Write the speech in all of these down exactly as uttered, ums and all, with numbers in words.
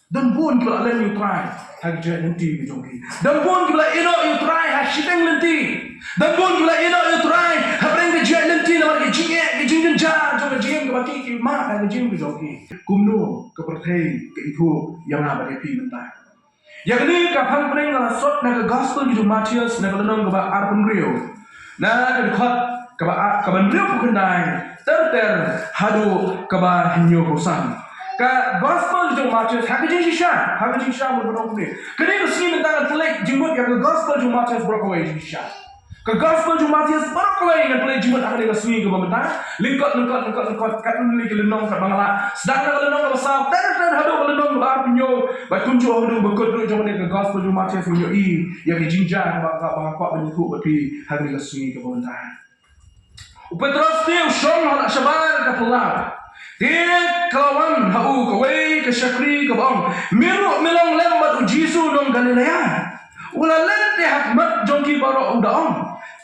Don bun kiba la len ïa u Trai ha ka jingïaid lynti ka jong ki. Don bun kiba la ïehnoh ïa u Trai ha shiteng lynti. Don bun kiba la ïehnoh ïa u Trai hapdeng ka jingïaid lynti namar ka jingeh, ka jingjynjar jong ka jingim kaba ki, ki mad ha ka jingim ka jong ki. Kumno ka pyrthei ka ithuh ïa nga bad ïa phi mynta? Ïa kane ka phang pyrshah nga la sot na ka gospel ka jong u Mathaios na ka lynnong kaba arphew hynriew. Na ka dkhot kaba, kaba hynriewphew khyndai ter ter haduh kaba hynñiewphew san. Ka gospel ka jong u Mathaios ha ka jingshisha, ha ka jingshisha mut ba nong kane. Kane ka sngi mynta ngan pynleit jingmut ïa ka gospel ka jong u Mathaios baroh kawei jingshisha. Ka gospel ka jong u Mathaios baroh kawei ngan pynleit jingmut ha kane ka sngi kaba mynta. Lyngkot, lyngkot, lyngkot, lyngkot. Katno tylli ki lynnong katba nga lah sdang na ka lynnong kaba saw ter ter haduh ka lynnong kaba arphew hynñiew. Bad kumjuh haduh ba kut ruh jong kane ka gospel ka jong u Mathaios ngi ïohi ïa ka jingjia kaba, kaba nga kwah ban ïathuh bad phi ha kane ka sngi kaba mynta. U Petros te u shong ha la shabar ka phyllaw. Te ka la wan ha u kawei ka shakri kaba ong, "Me ruh me long lem bad u Jisu nong Galilea." U la len te ha khmat jong ki baroh u da ong.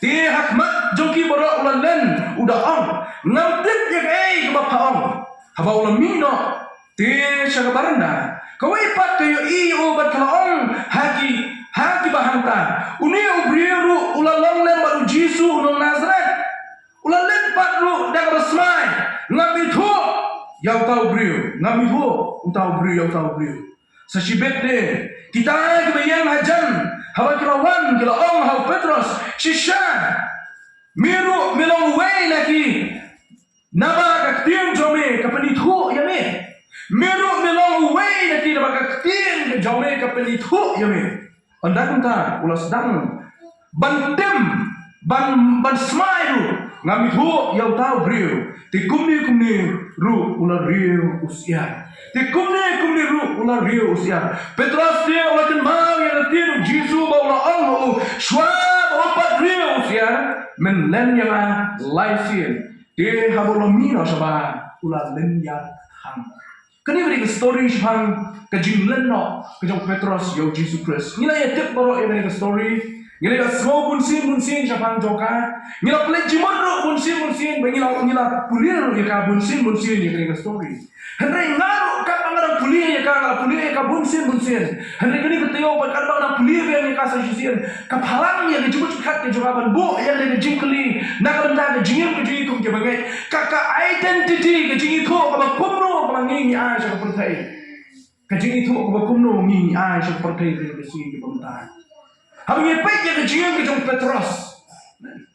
Te ha khmat jong ki baroh u la len u da ong, "Ngam tip ïa kaei kaba pha ong." Haba u la mih noh te sha ka baranda, kawei pat ka ïohi ïa u bad ka la ong ha ki, ha kiba hangta, "Une u briew ruh u la long lem bad u Jisu u nong Nasareth." U la len pat ruh da kaba smai, "Ngam ithuh ïa uta u briew, ngam ithuh uta u briew, ïa uta u briew." Sa shibit de kita kiba ïeng hajan haba ki la wan ki la ong ha u Petros, "Shisha me ruh me long uwei na ki, naba ka ktien jong me ka pynithuh ïa me. Me ruh me long uwei na ki, naba ka ktien jong me ka pynithuh ïa me." Ynda kumta u la sdang ban tim, ban, ban smai ruh, "Ngam ithuh ïa uta u briew." Te kumne kumne ruh u la riew u syiar. Te kumne kumne ruh u la riew u syiar. Petros te u la kynmaw ïa ka ktien u Jisu ba u la ong ha u, "Shuwa ba u pat riew u syiar, men len ïa nga lai sien." Te haba u la mih noh shabar u la lynñiar than. Kane ka dei ka story shaphang ka jinglen noh ka jong u Petros ïa u Jisu Khrist. Ngi la ïa tip baroh ïa kane ka story. Ngi la ïa sngew bunsien bunsien shaphang jong ka. Ngi la pynleit jingmut ruh bunsien bunsien, ba ngi la, ngi la pule ruh ïa ka bunsien bunsien ïa kane ka story. Hynrei nga ruh katba nga dang pule ïa ka, nga la pule ïa ka bunsien bunsien. Hynrei kane ka taïew pat katba nga dang pule biang ïa ka sa shisien, ka phalang ïa ka jingmut jingpyrkhat ka jong nga ban buh ïa kane ka jingkylli na ka bynta ka jingim ka jong ngi kum ki bangeit. Ka, ka identity, ka jingithuh kaba kumno kaba ngi ngi ai sha ka pyrthei. Ka jingithuh kaba kumno ngi ngi ai sha ka pyrthei ha kane ka sngi kaba mynta. Haba ngi peit ïa ka jingim ka jong u Petros.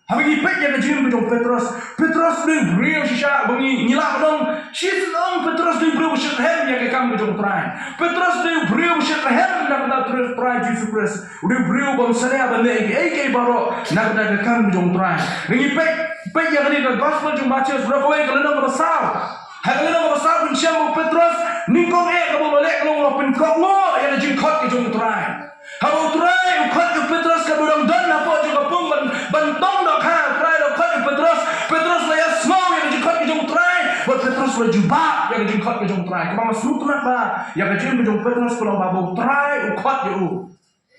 Haba ngi peit ïa ka jingim ka jong u Petros, Petros u dei u briew shisha ba ngi, ngi lah ban ong, shisha ong Petros u dei u briew ba shait rhem ïa ka kam ka jong u Trai. Petros u dei u briew ba shait rhem na ka bynta u Trai Jisu Khrist. U dei u briew bym salia ban leh ïa kiei kiei baroh na ka bynta ka kam ka jong u Trai. Ngi peit, peit ïa kane ka gospel jong u Mathaios baroh kawei ka lynnong kaba saw. Ha ka lynnong kaba saw pynshai ba u Petros, nyngkong eh kaba u la leh ka long u la pynkohnguh ïa ka jingkhot ka jong u Trai. Haba u Trai u khot ïa u Petros, kaba u dang don hapoh jong ka pung ban, ban tong dohkha, u Trai u la khot ïa u Petros. Petros la ïa sngew ïa ka jingkhot ka jong u Trai. Bad Petros la jubab ïa ka jingkhot ka jong u Trai. Kaba nga sngewtynnat ba ïa ka jingim ka jong u Petros ka long ba haba u Trai u khot ïa u,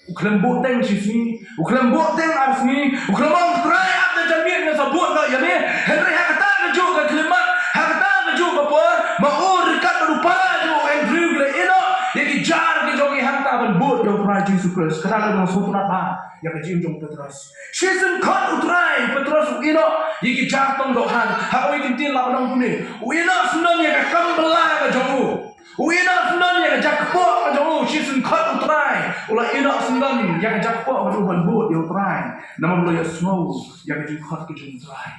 u khlem buh teng shi sngi, u khlem buh teng ar sngi, u khlem ong, "Trai, ap da janmiet, nga sa buh noh ïa me." Hynrei ha kata kajuh ka khyllipmat, ha kata kajuh ka por, ma u ryngkat bad u para jong u Andrew ki la ïehnoh ïa ki jar ki jong ki hangta ban bud ïa u Trai Jisu Khrist. Kata ka long sngewtynnat ba ïa ka jingim jong u Petros. Shisien khot u Trai, u Petros u ïehnoh ïa ki jar tong dohkha. Ha kawei ka kyntien lah ban ong kumne, u ïehnoh syndon ïa ka kam bylla ka jong u. U ïehnoh syndon ïa ka jaka kpoh ka jong u. Shisien khot u Trai, u la ïehnoh syndon ïa ka jaka kpoh ka jong u ban bud ïa u Trai. Namar u la ïa sngew ïa ka jingkhot ka jong u Trai.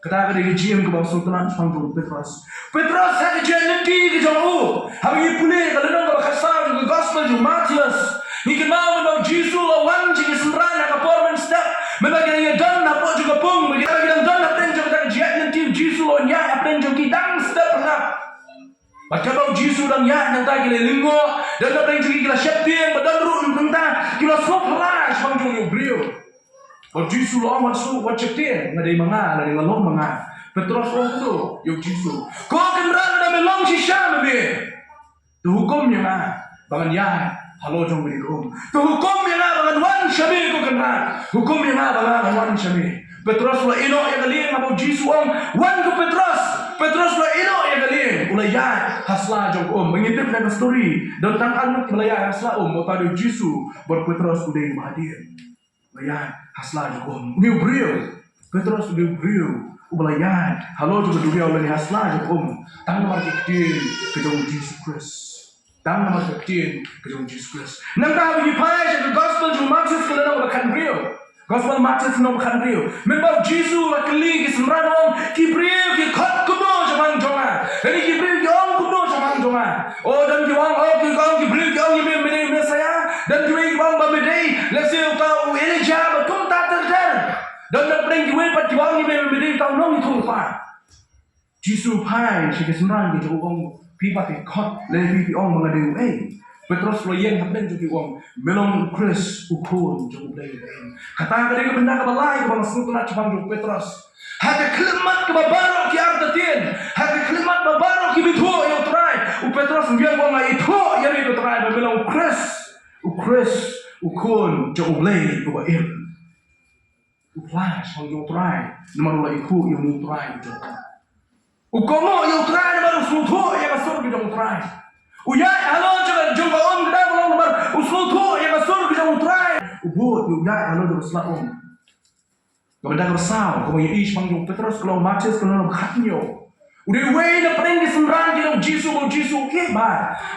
Kata ka dei ka jingim kaba sngewtynnat shaphang jong u Petros. Petros ha ka jingïaid lynti ka jong u. Haba ngi pule ka lynnong kaba khatsaw jong ka gospel jong u Mathaios, ngi kynmaw ba u Jisu u la wan sha ki synran ha ka por mynstep. Mynba ki dang ïa don hapoh jong ka pung, mynba ki dang don hapdeng jong kata ka jingïaid lynti, u Jisu u la wan ïaid hapdeng jong ki dang step hangap. Bad katba u Jisu u dang ïaid nangta ki la lyngngoh, don hapdeng jong ki ki la sheptieng, bad don ruh nangta ki la sngewphylla shaphang jong u briew. Bad u Jisu u la ong, "Wat shu, wat sheptieng, nga dei ma nga, lane nga long ma nga." Petros u ong kumno ïa u Jisu? "Ko Kynrad, lada me long shisha ma me, to hukum ïa nga ba ngan ïaid halor jong kane ka um. To hukum ïa nga ba ngan wan sha me, ko Kynrad. Hukum ïa nga ba nga ngan wan sha me." Petros u la ïehnoh ïa ka lieng haba u Jisu u ong, "Wan ko Petros." Petros u la ïehnoh ïa ka lieng, u la ïaid ha sla jong ka um. Ba ngi tip na ka story, don tang ar ngut kiba la ïaid ha sla um, uta u dei u Jisu, bad u Petros u dei uba hadien. U la ïaid ha sla jong ka um. Une u briew, Petros u dei u briew uba la ïaid halor jong ka duriaw lane ha sla jong ka um, tang namar ka ktien ka jong u Jisu Khrist. Tang namar ka ktien ka jong u Jisu Khrist. Nangta haba ngi phai sha ka gospel jong u Mathaios ka lynnong ba khathynriew. Gospel Mathaios lynnong ba khathynriew. Mynba u Jisu u la kylli ki synran u ong, "Ki briew ki khot kumno shaphang jong nga? Lane ki briew ki ong kumno shaphang jong nga?" O, don kiba ong, o, ki ong, ki briew ki ong ïa me me dei u Messaïah. Don kiwei kiba ong ba me dei, lehse uta u Elijah bad kumta ter ter. Don na pdeng kiwei pat kiba ong ïa me me dei uta u nongïathuhlypa. Jisu u phai sha ki synran ki jong u, u ong, "Phi pat phi khot, lane phi phi ong ba nga dei uei?" Petros u la ïeng hapdeng jong ki u ong, "Me long u Khrist, u Khun jong U Blei uba im." Kata ka dei ka bynta kaba lai kaba nga sngewtynnat shaphang jong u Petros. Ha ka khyllipmat kaba baroh ki artatien, ha ka khyllipmat ba baroh ki ïathuh ïa u Trai, u Petros u ïeng u ong, "Nga ïathuh ïa me ko Trai ba me long u Khrist, u Khrist, u Khun jong U Blei uba im." U phla shaphang jong u Trai namar u la ïathuh ïa u Trai jong u. U kohnguh ïa u Trai namar u sngewthuh ïa ka sur ka jong u Trai. U ïaid halor jong ka, jong ka um ka dei ba long namar u sngewthuh ïa ka sur ka jong u Trai. U bud ïa u ïaid halor jong ka sla um. Ka bynta kaba saw kaba ngi ïohi shaphang jong u Petros ka long Mathaios ka lynnong ba khathynñiew. U dei uwei na pdeng ki synran ki jong u Jisu ba u Jisu u ïeit bha.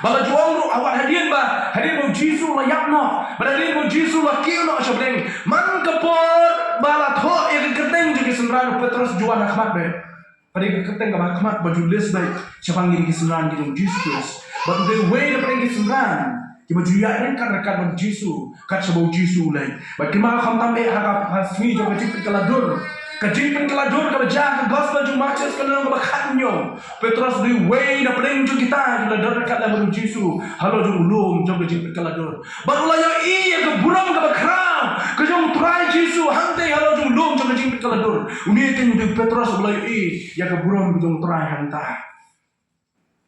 Ba la ju ong ruh ha, wat hadien ba, hadien ba u Jisu u la ïap noh, ba hadien ba u Jisu u la kiew noh sha bneng, man ka por ba la thoh ïa ka kyrteng jong ki synran, u Petros u ju wan ha khmat beit. Ka dei ka kyrteng kaba ha khmat ba ju list beit shaphang ki synran ki jong u Jisu Khrist. Bad u dei uwei na pdeng ki synran kiba ju ïaid ryngkat ryngkat bad u Jisu kat shaba u Jisu u leit. Bad kumba khamtam eh ha ka, ha sngi jong ka jingpynkylla dur, ka jingpynkylla dur kaba jia ha ka gospel jong u Mathaios ka lynnong kaba khathynñiew. Petros u dei uwei na pdeng jong kita kiba la don ryngkat lem bad u Jisu halor jong u lum jong ka jingpynkylla dur. Bad u la ïohi ïa ka burom kaba khraw ka jong u Trai Jisu hangtei halor jong u lum jong ka jingpynkylla dur. Une keiñ u dei u Petros uba la ïohi ïa ka burom ka jong u Trai hangta.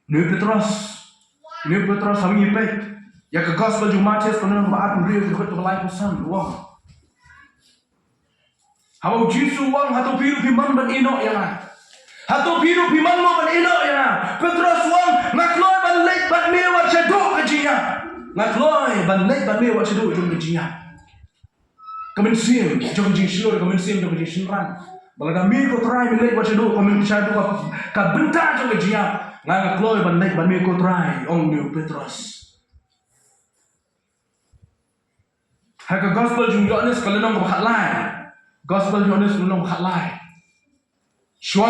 Une u Petros, une u Petros, haba ngi peit ïa ka gospel jong u Mathaios ka lynnong ba arphew hynriew, ka dkhot kaba laiphew san, u ong, haba u Jisu u ong, "Hato phi ruh phi mon ban ïehnoh ïa nga? Hato phi ruh phi mon mo ban ïehnoh ïa nga?" Petros u ong, "Nga kloi ban leit bad me wat shaduh ka jingïap. Nga kloi ban leit bad me wat shaduh jong ka jingïap." Ka mynsiem jong ka jingshlur, ka mynsiem jong ka jingshynrang. Ba lada me ko Trai me leit wat shaduh, ka myn-, shaduh ka, ka bynta jong ka jingïap. Nga, nga kloi ban leit bad me ko Trai, ong une u Petros. Ha ka gospel jong u Ïoannis ka lynnong kaba khatlai. Gospel jong u Ïoannis lynnong kaba khatlai. Shuwa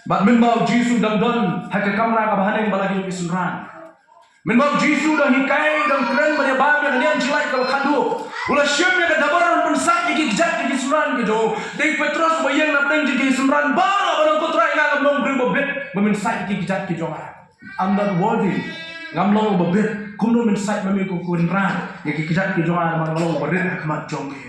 bad mynba u Jisu u dang don ha ka kamra kaba haneng bad la ki jong ki synran. Mynba u Jisu u dang hikai, u dang kren bad ïa bam ïa ka liang jinglait kaba khatduh, u la shim ïa ka dabar ban pynsait ïa ki kjat ki jong ki synran ki jong u. Dei u Petros uba ïeng na pdeng jong ki synran baroh, ba ong, "Ko Trai, nga ngam long briew ba bit ba men sait ïa ki kjat ki jong nga. I'm not worthy. Ngam long uba bit. Kumno men sait ma me ko Khun Trai ïa ki kjat ki jong nga, namar nga long uba rit ha khmat jong me."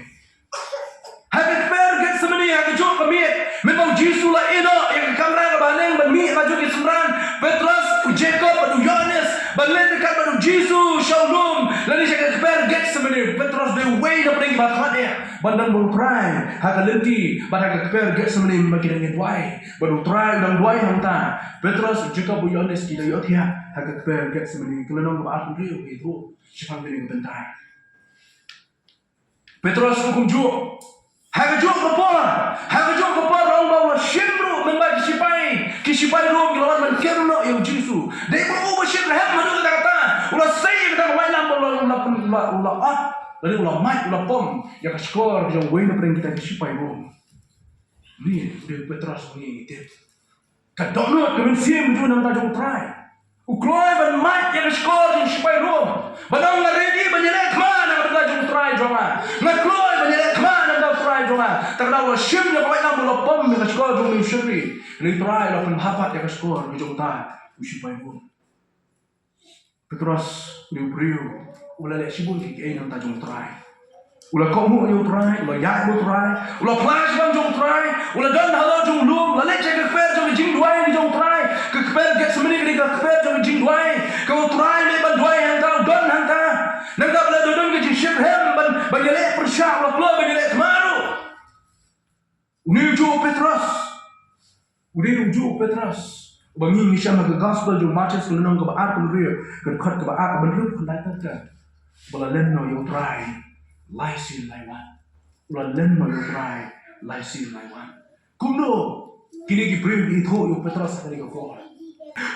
Ha ka kper Gethsemane, ha kajuh ka miet, mynba u Jisu u la ïehnoh ïa ka kamra kaba haneng ban mih ha kajuh ki synran, Petros, u Jakob bad u Ïoannis, ban leit ryngkat bad u Jisu sha u lum, lane sha ka kper Gethsemane. Petros dei uwei na pdeng kiba khmat eh ban don bad u Trai ha ka lynti bad ha ka kper Gethsemane, mynba ki dang ïa duwai bad u Trai u dang duwai hangta. Petros, u Jakob, u Ïoannis ki da ïohthiah ha ka kper Gethsemane. Ka lynnong kaba arphew hynriew ka ïathuh shaphang kane ka bynta. Petros ruh kumjuh. Ha kajuh ka por, ha kajuh ka por, la ong ba u la shim ruh, mynba ki shipai, ki shipai Rom ki la wan ban kem noh ïa u Jisu. Dei ba u ba shim, la hem haduh katta katta. U la sei ïa kata ka waitlam, u la, u la, u la, u la, ah, lane u la mait, u la pom ïa ka shkor jong uwei na pdeng kita ki shipai Rom. Une u dei u Petros ba ngi tip. Ka dohnud ka mynsiem jong u na ka bynta jong u Trai. U kloi ban mait ïa ka shkor jong ki shipai Rom. Ban ong, nga ready ban ïaleh thma na ka bynta jong u Trai jong nga. Nga kloi ban ïaleh thma na ka bynta u Trai jong nga. Te kata u la shim ïa ka waitlam, u la pom ïa ka shkor jong une u shynrang. Une u Trai u la pynbha pat ïa ka shkor jong uta u shipai Rom. Petros, une u briew u la leh shibun kiei kiei na ka bynta jong u Trai. U la kohnguh ïa u Trai, u la ïaid bad u Trai, u la phla shaphang jong u Trai, u la don halor jong u lum, u la leit sha ka kper jong ka jingduwai jong u Trai, ka kper Gethsemane ka dei ka kper jong ka jingduwai, ka u Trai u leit ban duwai hangta, u don hangta. Nangta ba la dang don ka jingshitrhem ban, ban ïaleh pyrshah, u la kloi ban ïaleh thma ruh. Une u juh u Petros. Une u juh u Petros. Ba ngi, ngi shem ha ka gospel jong u Mathaios ka lynnong kaba ar, ka lynnong ka dkhot kaba ar, ka bynriew, ka lai, ka lai. Ba la len noh ïa u Trai lai sien lai wan. Ba la len noh ïa u Trai lai sien lai wan. Kumno kine ki briew ki ithuh ïa u Petros ha kane ka por?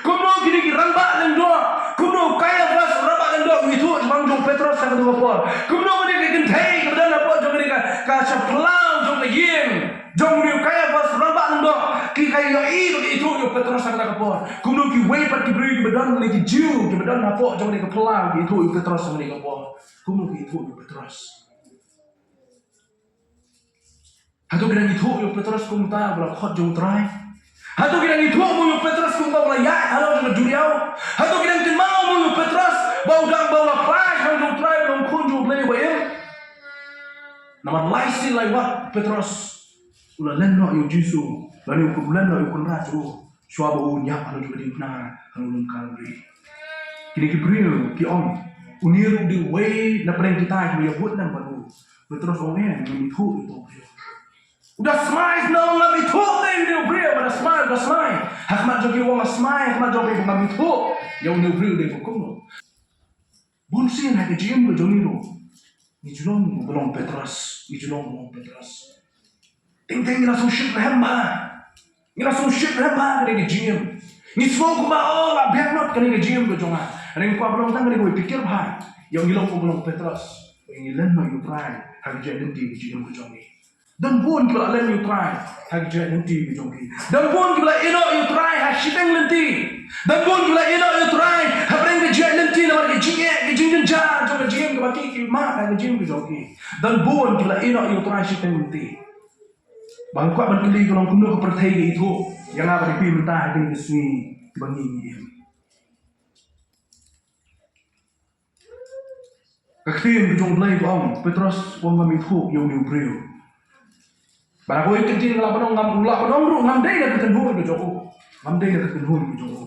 Kumno kine ki rangbah lyngdoh, kumno u Kaiaphas rangbah lyngdoh u ithuh shaphang jong u Petros ha kane ka por? Kumno kine ki kynthei kiba don hapoh jong kane ka, ka shaphlaw jong ka ïing jong une u Kaiaphas rangbah lyngdoh, ki, ka ïohi ba ki ithuh ïa u Petros ha kane ka por? Kumno kiwei pat ki briew kiba don, lane ki Jiw kiba don hapoh jong kane ka phyllaw ki ithuh ïa u Petros ha kane ka por? Kumno ki ithuh ïa u Petros? Hato ki dang ithuh ïa u Petros kum uta uba la khot jong u Trai? Hato ki dang ithuh mo ïa u Petros kum uta uba la ïaid halor jong ka juriaw? Hato ki dang kynmaw mo ïa u Petros ba u dang, ba u la phai sha u Trai, ba u dang khun jong U Blei uba im? Namar lai sien lai wat u Petros u la len noh ïa u Jisu, lane u len noh ïa u Kynrad jong u. Shuwa ba un ïap halor jong ka diengphna ha u lum Kalbari. Kine ki briew ki ong, une ruh u dei uwei na pdeng kita kiba ïabud lang bad u. Petros u ong, eh, ngam ithuh ïa uta u briew. U da smai shuh, ngam ithuh te ïa une u briew, u da smai, u da smai. Ha khmat jong ki u ong, nga smai ha khmat jong phi ba ngam ithuh ïa une u briew u dei uba kumno. Bun sien ha ka jingim ka jong ngi ruh, ngi ju long ba long Petros, ngi ju long ba long Petros. Teng teng ngi la sngewsih bha, ngi la sngewsih bha ha kane ka jingim. Ngi sngew kumba, oh, la biang noh kane ka jingim ka jong nga. Hynrei nga kwah ban ong tang kane kawei, pyrkhat bha. Ïa, ngi long ba long Petros, ngi len noh ïa u Trai ha ka jingim ka jingim ka jong ngi. Don bun kiba la len ïa u Trai ha ka jingim ka jong ki. Don bun kiba la ïehnoh ïa u Trai ha shiteng lynti. Don bun kiba la ïehnoh ïa u Trai hapdeng ka jingim lynti, namar ka jingeh, ka jingjynjar jong ka jingim kaba ki, ki mad ha ka jingim ka jong ki. Don bun kiba la ïehnoh ïa u Trai shiteng lynti. Ba nga kwah ban kylli ka long, kumno ka pyrthei ka ithuh ïa nga bad ïa phi mynta ha kine ki sngi kiba ngi, ngi im? Ka ktien ka jong U Blei ka ong, Petros u ong, ngam ithuh ïa une u briew. Bad kawei ka ktien ka lah ban ong, ngam, lah ban ong ruh, ngam dei na ka kynhun ka jong u. Ngam dei na ka kynhun ka jong u.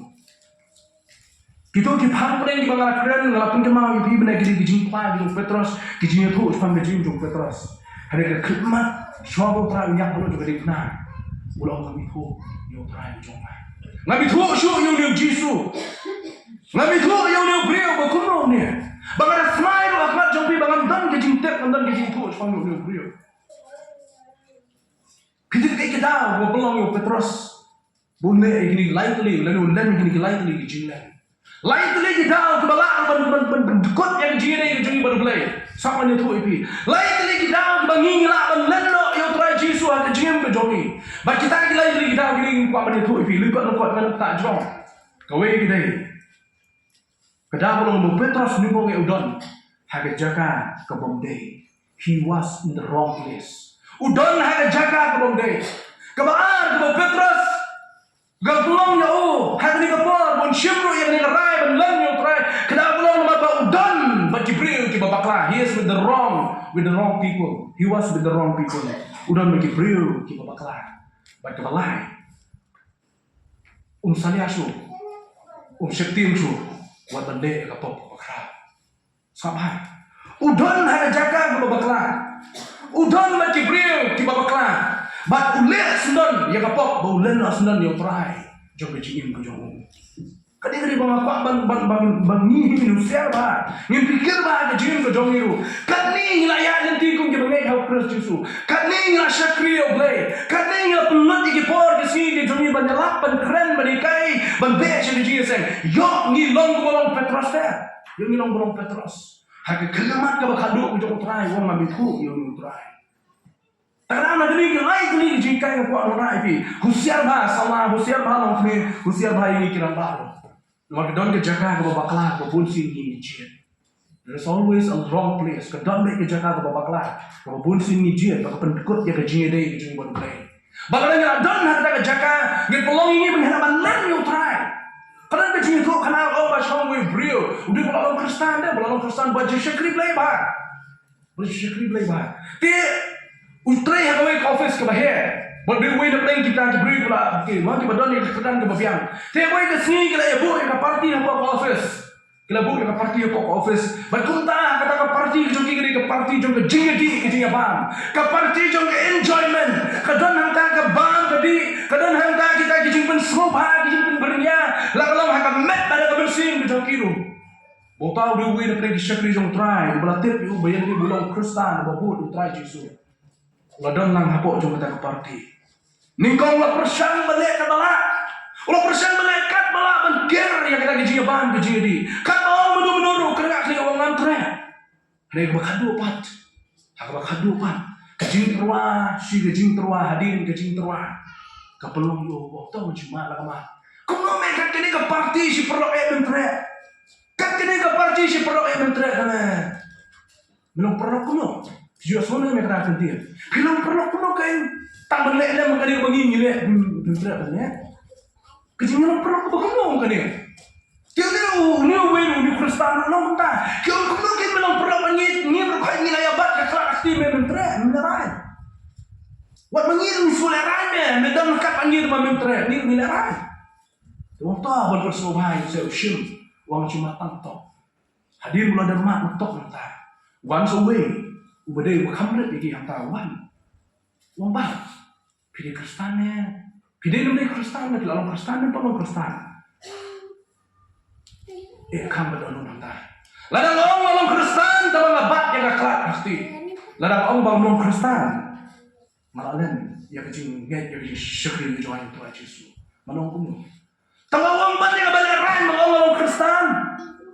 Kito ki phang pdeng kiba nga la kren, nga la pynkynmaw ïa phi mynne, ki dei ki jingphla ki jong u Petros, ki jingïathuh shaphang ka jingim jong u Petros. Hynrei ka khyllipmat, shuwa ba u Trai un ïap halor jong ka diengphna, u la ong, ngam ithuh ïa u Trai jong nga. Ngam ithuh shuh ïa une u Jisu. Ngam ithuh ïa une u briew ba kumno une. Ba nga da smai ruh ha khmat jong phi ba ngam don ka jingtip, ngam don ka jingithuh shaphang une u briew. Ki tip kaei ka daw ba pynlong ïa u Petros ba un leh ïa kine ki lai tylli, lane un leh ïa kine ki lai tylli ki jingleh. Lai tylli ki daw kiba lah ban, ban, ban, ban pynkut ïa ka jingïadei ka jong ngi bad U Blei. Sa ban ïathuh ïa phi. Lai tylli ki daw kiba ngi, ngi lah ban len noh ïa u Trai Jisu ha ka jingim ka jong ngi. Bad kita ki lai tylli ki daw kine ngi kwah ban ïathuh ïa phi. Lyngkot lyngkot ngan ïathuh jrong. Kawei ka dei, ka daw ba long ba u Petros une u ong, eh, u don ha ka jaka ka bym dei. He was in the wrong place. U don ha ka jaka ka bym dei. Kaba ar, kaba u Petros ka pynlong ïa u ha kane ka por, ban shim ruh ïa kane ka rai ban len ïa u Trai. Ka daw ba long namar ba u don bad ki briew kiba bakla. He is with the wrong, with the wrong people. He was with the wrong people. U don bad ki briew kiba bakla. Bad kaba lai, um salia shuh, um sheptieng shuh wat ban leh ïa ka pop kaba khraw. Sngap bha. U don ha ka jaka kaba bakla. U don bad ki briew kiba bakla. Bad u leh syndon ïa ka pop ba u leh noh syndon ïa u Trai jong ka jingim ka jong u. Ka dei, ka dei ba nga kwah ban, ban, ban, ban ngi, ngin husiar bha. Ngin pyrkhat bha ha ka jingim ka jong ngi ruh. Katne ngi la ïaid lynti kum kiba ngeit ha u Khrist Jisu. Katne ngi la shakri ïa u Blei. Katne ngi la pynlut ïa ki por ki sngi ki jong ngi ban ïalap, ban kren, ban hikai, ban beh sha ka jingïaseng. Ïoh ngi long kumba long Petros te. Ïoh ngi long kumba long Petros. Ha ka khyllipmat kaba khatduh ka jong u Trai, u ong, ngam ithuh ïa une u Trai. Te ka dang na kine ki lai tylli ki jinghikai nga kwah ban wanrah ïa phi. Husiar bha, samla, husiar bha longkmie, husiar bha ïa ngi ki rangbah ruh. Namar ka don ka jaka kaba bakla kaba bun sien ngi ngi jied. There is always a wrong place. Ka don beit ka jaka kaba bakla kaba bun sien ngi jied, ba ka pynkut ïa ka jingïadei ka jong ngi bad U Blei. Ba ka don, ka don ha kata ka jaka ngi pynlong ïa ngi ban hynrei ban len ïa u Trai. Ka don ka jingïathuhkhana, oh, ba shong uwei u briew, u dei ba la long Khristan de, ba la long Khristan, ba ju shakri Blei bha. Ba ju shakri Blei bha. Te u trei ha kawei ka office kaba heh. Bad uwei na pdeng kita ki briew kiba la, ki, ma, kiba don ïa ka kyrdan kaba biang. Te kawei ka sngi ki la ïa buh ïa ka party hapoh ka office. Ki la buh ïa ka party hapoh ka office. Bad kumta ha kata ka party Ka jong ki ka dei ka party jong ka jingïadih ka jingïabam, ka party jong ka enjoyment. Ka don hangta ka bam ka dih, ka don hangta kita ki jingpynsngewbha, ki jingpynbyrngia. La ka long ha ka met bad ka mynsiem ka jong ki ruh. Ba uta u dei uwei na pdeng ki shakri jong U Trai, ba la tip ïa u ba ïa u long Khristan, ba bud U Trai Jisu. U la don lang hapoh jong kata ka party. Nyngkong u la pyrshang ban leh katba lah. U la pyrshang ban leh katba lah ban ker ïa kata ka jingïabam ka jingïadih. Katba ong mano mano ruh, kane ka kane ong ngam treh. Hynrei kaba khatduh pat, ha kaba khatduh pat, ka jingtyrwa, shi ka jingtyrwa, hadien ka jingtyrwa, ka pynlong ïa u ba u tong jingmut la ka mat. Kumno me kat kane ka party shi paralok eh ban treh? Kat kane ka party shi paralok eh ban treh, kane. Me long paralok kumno? Ju sngewthuh me kata ka ktien. Phi long paralok kumno, ka ïeng tang ban leh lem kane ba ngi ngi leh, hmm, ban treh ban leh. Ka jingïalong paralok ba kumno kane? Te une u, une uwei, une u Khristan u long kumta. Ki ong kumno kin me long paralok ba ngi, ngi ruh ngi la ïa bat ka khlad ka kti, me mem treh, mem lehraiñ. Wat ma ngi ruh ngi shu lehraiñ me, me don kat ba ngi ruh ma mem treh, ngi ruh ngi lehraiñ. Te ong ta ban pynsngewbha ïa u, sa u shim, u ong shu ma tang tok. Hadien u la dang mad u tok hangta, wan sa uwei uba dei uba kham rit ïa ki hangta, wan. U ong ba phi dei Khristan ne? Phi dei ne ym dei Khristan ne? Phi la long Khristan ne ym pat long Khristan? Eh, kham ba don hangta. Lada nga ong nga long Khristan, tangba nga bat ïa ka khlad ka kti. Lada nga ong ba ngam long Khristan, nga la len ïa ka jingngeit, ïa ka jingshakri ka jong nga ïa U Trai Jisu. Nga ong kumno? Tangba nga ong ban ïa ka ba lehraiñ, nga ong nga long Khristan.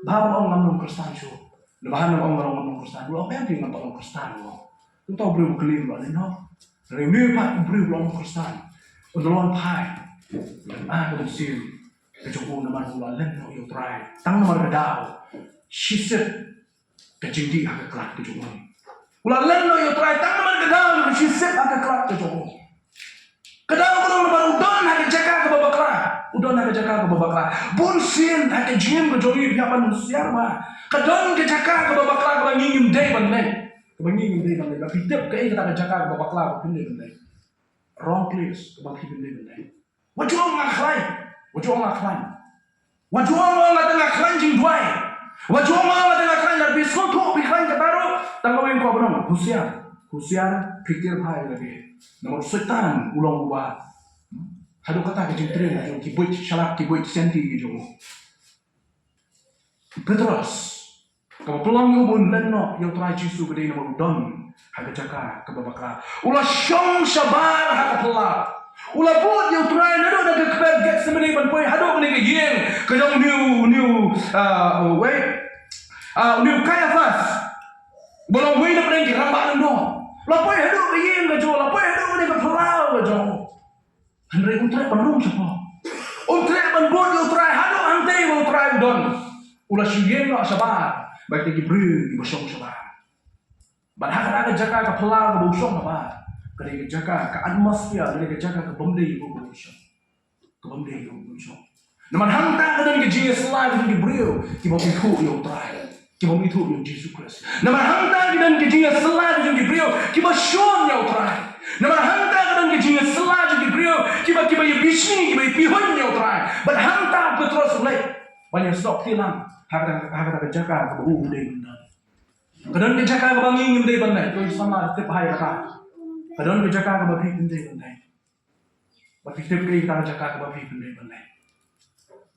Ba nga ong ngam long Khristan shuh. Lada ba nga ong nga long, ngam long Khristan, u la ong em phi ngam pat long Khristan, u ong. Kumta u briew u kylli, u la len noh. Hynrei une pat u briew u la long Khristan, u la wan phai. Ah, ka mynsiem ka jong u namar u la len noh ïa U Trai tang namar ka daw. Shisien ka jingdih ha ka khlad ka jong u. U la len noh ïa U Trai tang namar ka daw, ka shisien ha ka khlad ka jong u. Ka daw ka long namar u don ha ka jaka kaba bakla. U don ha ka jaka kaba bakla. Bun sien ha ka jingim ka jong ngi phi hap ban husiar ba ka don ka jaka kaba bakla kaba ngi ngim dei ban leit. Kaba ngi ngim dei ban leit. Ba phi tip kaei kata ka jaka kaba bakla ba phim dei ban leit? Wrong place kaba phim dei ban leit. Wat ju ong nga khlaiñ. Wat ju ong nga khlaiñ. Wat ju ong nga te nga khlaiñ jingduwai. Wat ju ong nga te nga khlaiñ, lada phi sngewthuh phi khlaiñ kata ruh, tang kawei kwah ban ong, husiar. Husiar, phi tiar phai lade. Namar u Soitan u long uba, haduh kata ka jingtrei jong ki buit shalak, ki buit sianti ki jong u. Petros, kaba pynlong ïa u ba un len noh ïa U Trai Jisu ka dei namar u don ha ka jaka kaba bakla. U la shong shabar ha ka phyllaw. U la bud ïa U Trai naduh na ka kper Gethsemane ban poi haduh kane ka ïing ka jong une u, une u, ah, wei, ah, une u Kaiaphas, ba long uwei na pdeng ki rangbah lyngdoh. La poi haduh ka ïing ka jong u, la poi haduh kane ka phyllaw ka jong u. Hynrei um treh ban rung shapoh. Um treh ban bud ïa U Trai haduh hangtei ba U Trai u don. U la shu ïeng noh shabar bad kita ki briew kiba shong shabar. Bad ha kata ka jaka ka phyllaw kaba u shong shabar, ka dei ka jaka, ka atmosphere, ka dei ka jaka kabym dei ba u shong. Kabym dei ba u shong. Namar hangta ka don ka jingïasylla jong ki briew kiba ym ithuh ïa U Trai, kiba ym ithuh ïa U Jisu Khrist. Namar hangta ka don ka jingïasylla jong ki briew kiba shun ïa U Trai. Namar hangta ka don ka jingïasylla jong ki briew kiba, kiba ïa bishni, kiba ïa pihuiñ ïa U Trai. Bad hangta u Petros u leit ban ïasnoh kti lang ha kata, ha kata ka jaka kaba u dei ban don. Ka don ka jaka kaba ngi ngim dei ban leit. Ko samla tip hai kata. Ka don ka jaka kaba phi phi dei ban leit. Ba phi tip kaei kata ka jaka kaba phi phi dei ban leit.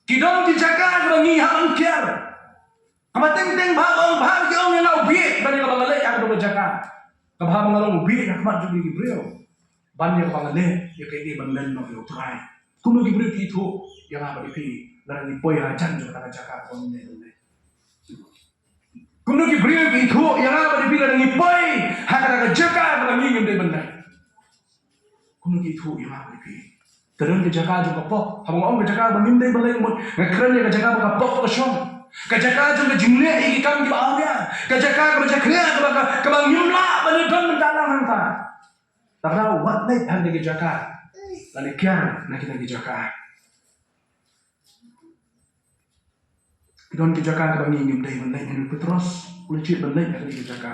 Ki don ki jaka kaba ngi hap ban kiar. Kaba teng teng ba ong, ba ki ong ïa nga u bieit ban ïa kaba nga leit ha kata ka jaka. Kaba hap nga long u bieit ha khmat jong ki briew ban ïa kaba nga leit ïa kaei ban len noh ïa U Trai. Kumno ki briew ki ithuh ïa nga bad ïa phi lada ngi poi hajan jong kata ka jaka kaba ngi dei ban leit? Kumno ki briew ki ithuh ïa nga bad ïa phi lada ngi poi ha kata ka jaka kaba ngi ngim dei ban leit? Kumno ki ithuh ïa nga bad ïa phi? Ka don ka jaka jong ka pop. Haba nga ong ka jaka ba ngim dei ban leit, nga kren ïa ka jaka ba ka pop ka shong. Ka jaka jong ka jingleh ïa ki kam kiba awria. Ka jaka kaba jakhlia, kaba, ka, kaba ngim lah ban ïadon mynta lang hangta. Te ka daw wat leit ha kata ka jaka. Lane kiar na kita ki jaka. Ki don ki jaka kaba ngi ngim dei ban leit, hynrei u Petros u la jied ban leit ha kata ka jaka.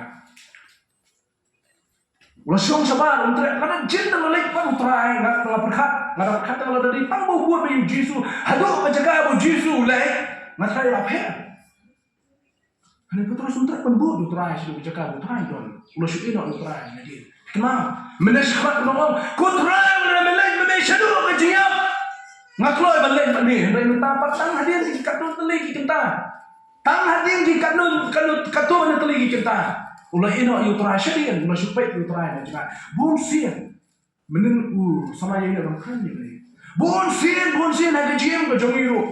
U la shong shabar, um treh, lada jin da la leit bad U Trai, nga, nga pyrkhat, nga da pyrkhat da lada dei tang ba u bud bad ïa U Jisu haduh ka jaka ba U Jisu u leit, nga tharai la pher. Kane Petros um treh ban bud ïa u Trai shaduh ka jaka ba u Trai u don. U la shu ïeh noh ïa u Trai hadien. Kynmaw, mynne shakhmat u ong, ko Trai, lada me leit ma me shaduh ka jingïap, nga kloi ban leit bad me. Hynrei mynta pat tang hadien ki katto tylli ki kynta. Tang hadien ki katto, katto, katto tylli ki kynta. U la ïeh noh ïa u Trai shadien, u la shu peit ïa u Trai na jngai. Bun sien. Mynnin u samla ïa u Trai ïa kane. Bun sien, bun sien ha ka jingim ka jong ngi ruh.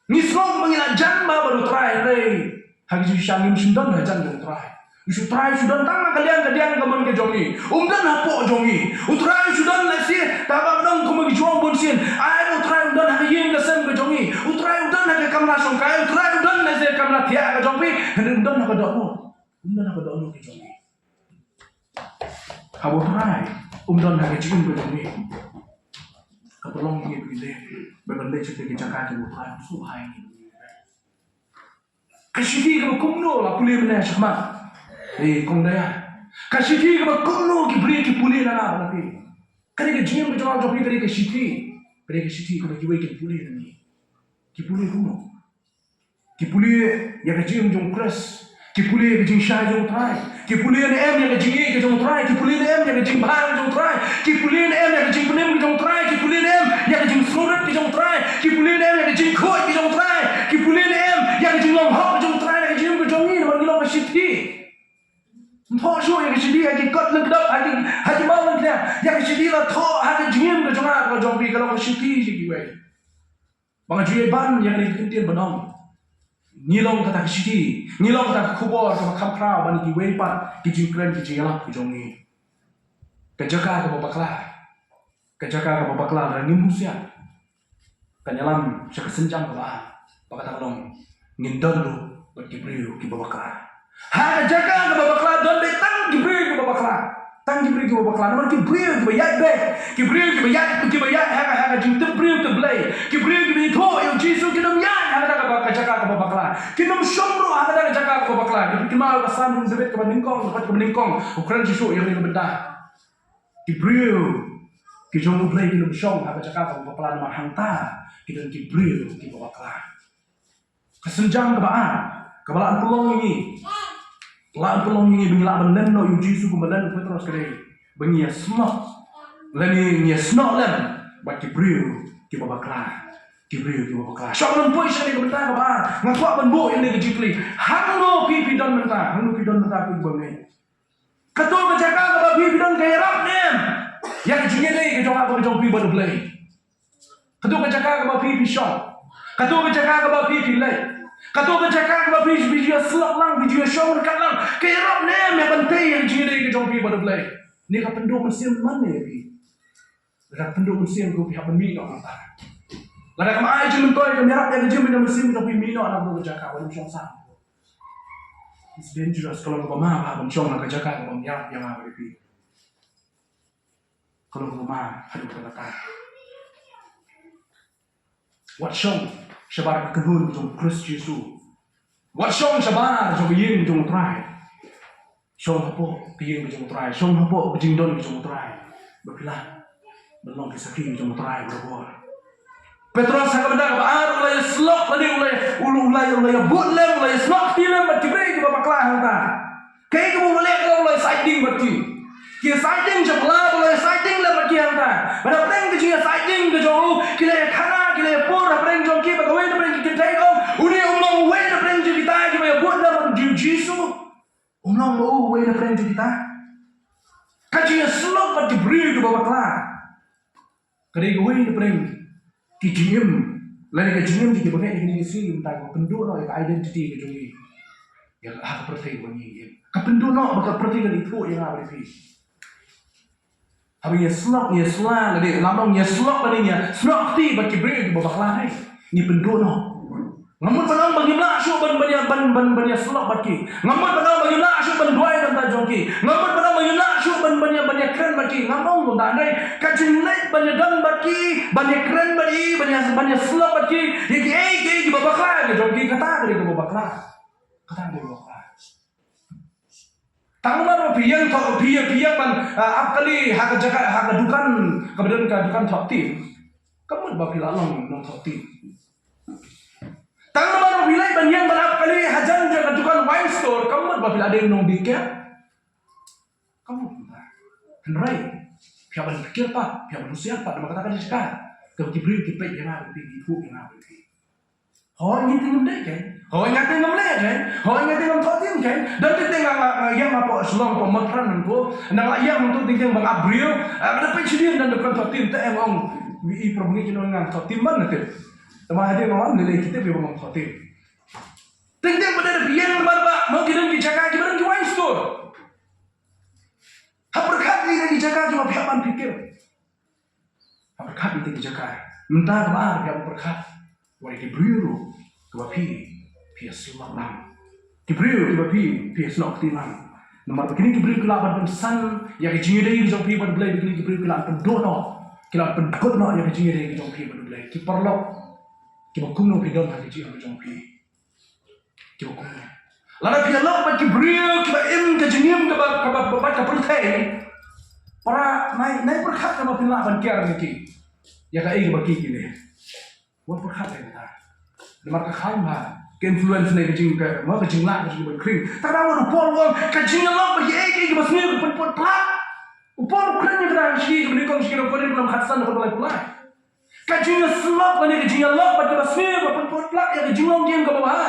Ngi sngew ba ngi la jan bha bad u Trai, hynrei ha ka jingshisha ngim shym don hajan jong u Trai. U Trai u shu don tang ha ka liang ka diang ka mon ka jong ngi. Um don hapoh jong ngi. U Trai u shu don lehse, tang ba ka dang kum ki jong bun sien. Ai u Trai u don ha ka ïing ka sem ka jong ngi. U Trai u don ha ka kamra shongkai. U Trai u don lehse kamra thiah ka jong phi. Hynrei um don ha ka dohnud. Um don ha ka dohnud ka jong ngi. Haba u Trai um don ha ka jingim ka jong ngi, ka pynlong ïa ngi ba ngi leh, ba ngi leh sha ka jaka jong u Trai, u sngewbha ïa ngi. Ka shithi kaba kumno la pule mynne shakhmat, eh, kong Daya? Ka shithi kaba kumno ki briew ki pule na nga bad na phi? Ka dei ka jingim ka jong nga jong phi, ka dei ka shithi, ka dei ka shithi kaba kiwei ki pule na ngi. Ki pule kumno? Ki pule ïa ka jingim jong u Khrist. Ki pule ïa ka jingshai jong u Trai. Ki pule ne em ïa ka jingïeit ka jong u Trai. Ki pule ne em ïa ka jingbha ka jong u Trai. Ki pule ne em ïa ka jingpynim ka jong u Trai. Ki pule ne em ïa ka jingsngewrit ka jong u Trai. Ki pule ne em ïa ka jingkhuid ka jong u Trai. Ki pule ne em ïa ka jinglong hok ka jong u Trai, ïa ka jingim ka jong ngi, namar ngi long ka shithi. Ym thoh shuh ïa ka shithi ha ki kot lyngkdop, ha ki, ha ki maw lyngkniang. Ïa ka shithi la thoh ha ka jingim ka jong nga, ka jong phi, ka long ka shithi sha kiwei. Ba nga ju ïai ban ïa kane ka ktien ban ong, ngi long kata ka shithi, ngi long kata ka khubor kaba kham khraw ban ïa kiwei pat ki jingkren ki jingïalap ki jong ngi. Ka jaka kaba bakla, ka jaka kaba bakla lada ngim husiar, kan ïalam sha ka sienjam kaba ar, ba kata ka long ngin don ruh bad ki briew kiba bakla. Ha ka jaka kaba bakla don beit tang ki briew kiba bakla. Tang ki briew kiba bakla. Namar ki briew kiba ïaid beit, ki briew kiba ïaid, kiba ïaid ha ka, ha ka jingtip briew tip Blei, ki briew kiba ithuh ïa u Jisu kin ym ïaid ha kata kaba, ka jaka kaba bakla. Kin ym shong ruh ha kata ka jaka kaba bakla. Ki, ki kynmaw ïa ka Salm u David kaba nyngkong, kaba nyngkong. U kren shisha ïa kane ka bynta. Ki briew ki jong U Blei kin ym shong ha ka jaka kaba bakla, namar hangta ki don ki briew kiba bakla. Ka sienjam kaba ar kaba la pynlong ïa ngi, la pynlong ïa ngi ba ngi lah ban len noh ïa u Jisu kumba len u Petros ka dei ba ngi ïasnoh, lane ngi ïasnoh lem bad ki briew kiba bakla, ki briew kiba bakla. Shuwa ban poi sha kane ka bynta kaba ar, nga kwah ban buh ïa kane ka jingkylli. Hangno phi phi don mynta? Hangno phi don mynta, phi ba ngeit? Kato ka jaka kaba phi phi don ka ïarap ne em ïa ka jingïadei ka jong nga bad ka jong phi bad U Blei? Kato ka jaka kaba phi phi shong, kato ka jaka kaba phi phi leit, kato ka jaka kaba phi phi ju ïasyllok lang, phi ju ïashong ryngkat lang, ka ïarap ne em ïa ban tei ïa ka jingïadei ka jong phi bad U Blei? Ne ka pynduh mynsiem man ne ïa phi? Lada pynduh mynsiem ko, phi hap ban mih noh mynta. Lada kam ai jingmyntoi, kam ïarap ïa ka jingmyntoi, mynsiem jong phi, mih noh na kato ka jaka, wat nym shong sah. It's dangerous. Ka long kaba ma bha ban shong na ka jaka kaba ym ïarap ïa nga bad ïa phi. Ka long kaba ma haduh katta katta. Wat shong shabar ka kynhun jong u Khrist Jisu. Wat shong shabar jong ka ïing jong u Trai. Shong hapoh ka ïing ka jong u Trai, shong hapoh ka jingdon ka jong u Trai, ba phi lah ban long ki sakhi ka jong u Trai barabor. Petros ha ka bynta kaba ar u la ïasyllok lane u la, u la, u la, u la ïabud lem, u la ïasnoh kti lem bad ki briew kiba bakla hangta. Kaei kaba u la leh? U la ïasaid dieng bad ki. Ki ïasaid dieng shapla, u la ïasaid dieng lem bad ki hangta. Bad hapdeng ka jingïasaid dieng ka jong u, ki la ïakhana, ki la ïapur hapdeng jong ki, bad kawei na pdeng ki kynthei ka ong, une um long uwei na pdeng jong kita kiba ïabud lem bad u Jisu. Um long ma u uwei na pdeng jong kita. Ka jingïasyllok bad ki briew kiba bakla ka dei kawei na pdeng ki jingim, lane ka jingim jong ki bangeit ha kine ki sngi mynta, ka pynduh noh ïa ka identity ka jong ngi ïa ha ka pyrthei ba ngi im. Ka pynduh noh ba ka pyrthei kan ithuh ïa nga bad ïa phi. Haba ngi ïasyllok, ngi ïasylla lade, lada ngi ïasyllok lade, ngi ïasnoh kti bad ki briew kiba bakla, hei, ngi pynduh noh. Nga mut ban ong ba ngim lah shuh ban, ban ïa, ban, ban, ban ïasyllok bad ki. Nga mut ban ong ba ngim lah shuh ban duwai na ka bynta jong ki. Nga mut ban ong ba ngim lah shuh ban, ban ïa, ban ïakren bad ki. Ngam ong kumta, hynrei ka jingleit ban ïadon bad ki, ban ïakren bad ki, ban ïa, ban ïasyllok bad ki ïa kiei kiei kiba bakla ka jong ki, kata ka dei kaba bakla. Kata ka dei kaba bakla. Tang namar ba phi ïeng thoh, phi ïeng, phi ïeng ban, ah, ap kali ha ka jaka, ha ka dukan kaba don ka dukan thoh ktien, kam mut ba phi la long nongthoh ktien. Tang namar ba phi leit ban ïeng ban ap kali hajan jong ka dukan wine store, kam mut ba phi la dei nongdie kiad. Kam mut. Hynrei phi hap ban pyrkhat pat, phi hap ban husiar pat, namar kata ka dei ka jaka kaba ki briew ki peit ïa nga, ba phi, ki ithuh ïa nga, ba phi. Hooid, ngi te ngim dei kein. Hooid, nga te ngam leh kein. Hooid, nga te ngam thoh ktien kein. Don teng teng nga, nga, nga ïeng hapoh Shillong, hapoh Mawthrang hangto. Nga la ïeng hangto teng teng ba nga ap briew. Ah, nga da peit shadien don dukan thoh ktien, te ong, i, i, para bangeit ki ong ngam thoh ktien, ban na tip. Te ma hadien ong, lei lei ki tip ïa ba ngam thoh ktien. Teng teng ba da phi ïeng ba, ba, mo, ki don ki jaka kiba don ki wine store. Ha pyrkhat ïa ki jaka kiba phi hap ban pyrkhat. Ha pyrkhat ïa ki jaka. Mynta kaba ar, phi hap pyrkhat. Wat ïa ki briew ruh kiba phi, phi ïasyllok lang. Ki briew kiba phi, phi ïasnoh kti lang. Namar ba kine ki briew ki lah ban pynsan ïa ka jingïadei ka jong phi bad U Blei, ba kine ki briew ki lah ban pynduh noh, ki lah ban pynkut noh ïa ka jingïadei ka jong phi bad U Blei. Ki paralok, kiba kumno phi don ha ka jingim ka jong phi. Kiba kumno. Lada phi ïalok bad ki briew kiba im ka jingim kaba, kaba, kaba, kaba pyrthei. Para, nai, nai pyrkhat kaba phi lah ban kiar ïa ki. Ïa kaei kaba ki, ki leh. Wat pyrkhat ïa kata. Namar ka khlaiñ bha. Ka influence ne ka jing, ka, mo, ka jinglah ka jingban khring. Te wat u Paul u ong ka jingïalok bad kiei kiei kiba sniew ka pynput pla. U Paul u kren ïa kata ha ka shithi kaba nyngkong sha ki nong Korinth, lynnong khatsan, dkhot ba laiphew lai. Ka jingïasyllok lane ka jingïalok bad kiba sniew ka pynput pla ïa ka jinglong jingim kaba bha.